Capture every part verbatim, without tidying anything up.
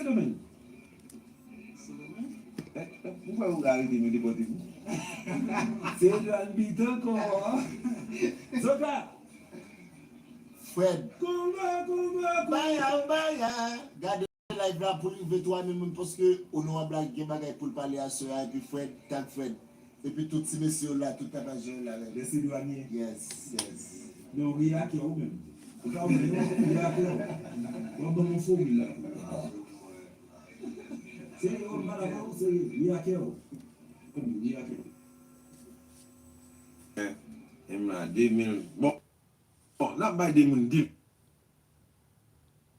Yo menm. Ou kwè ou ka rete nou depòte nou? Se Edouard Bit ankò. Zoka. Fred. Konba, konba, konba. Baya, baya. Gade live la pou l rive twa mil moun paske Onorab la gen bagay pou l pale aswè a epi Fred, tag Fred. Epi tout ti mesye yo la, tout tatajan yo la, men. Lè se dwanye. Yes, yes. Men w ri a kè w menm. Ou pa wè, w ri a kè w. W ap ban m yon fo ri la. Serye, w ap pale avè w, serye. Ri a kè w. Ri a kè w. Eh, e m la, de mil. Bon. Bon, n ap bay de moun de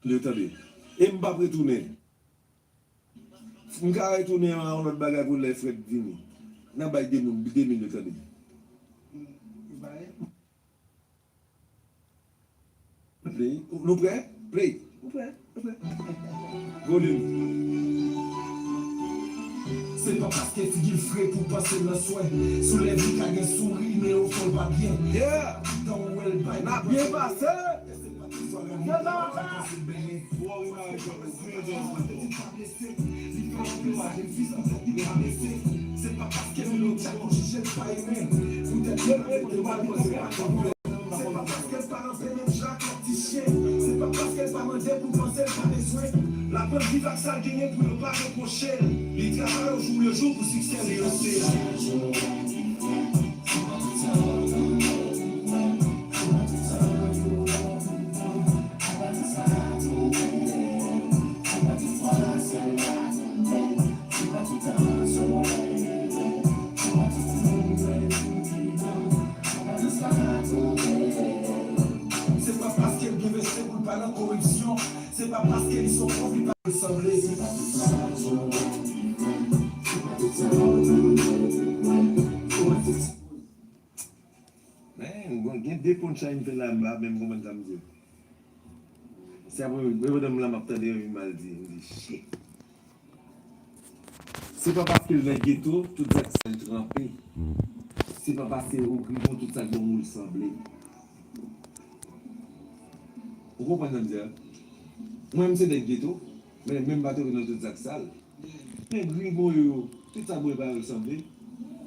mil yo tande. E m p ap retounen. M ka retounen an yon lòt bagay pou lè Fred vini. N ap bay de moun de mil yo tande. Play. Nou prè? Play. Nou prè? Nou prè? Volim. Se pa paske figi l fre pou panse nan swen. Sou lèv li ka gen souri, men ofon l pa byen. Yeah. Tan w wè l bay. N ap byen pase. Se pa tout swa nan li pa pase benyen. Se pa paske milyon tchak ou jije l pa renmen. Poutèt ke l pote mal, pote mal. Se pa paske l pa ranse menm jan ak lòt ti chen. Se pa paske l pa mande pou panse l pa bezwen. L aprann viv ak sa l genyen pou yo pa repwoche l. Li travay o jou le jou pou siksè li ranse. Se pa paske l gen vese pou l pa nan koripsyon. Se pa paske li se yon pwòf li pa resanble. Men, bon, gen de punchline m fè la, m pa menm konprann sa m di. Se apre, men pandan m la, m ap tande yon, m al di, m di, shit. Se pa paske l nan geto, tout zak sa l tranpe. Se pa paske ou grimon, tout sa k ban w sanble. Ou konprann sa m di a? Mwen, m se nèg geto, men, men m pa tonbe nan tout zak sal. Men grimon yo, tout sa mwen ba yo sanble.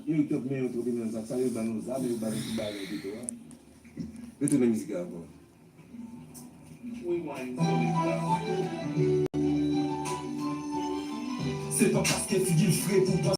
Yo t ap men yo tonbe nan zak sal, yo ba nou zam, yo ba nou tout bagay geto a. Retounen mizik la ankò. Se pa paske figi l fre pou panse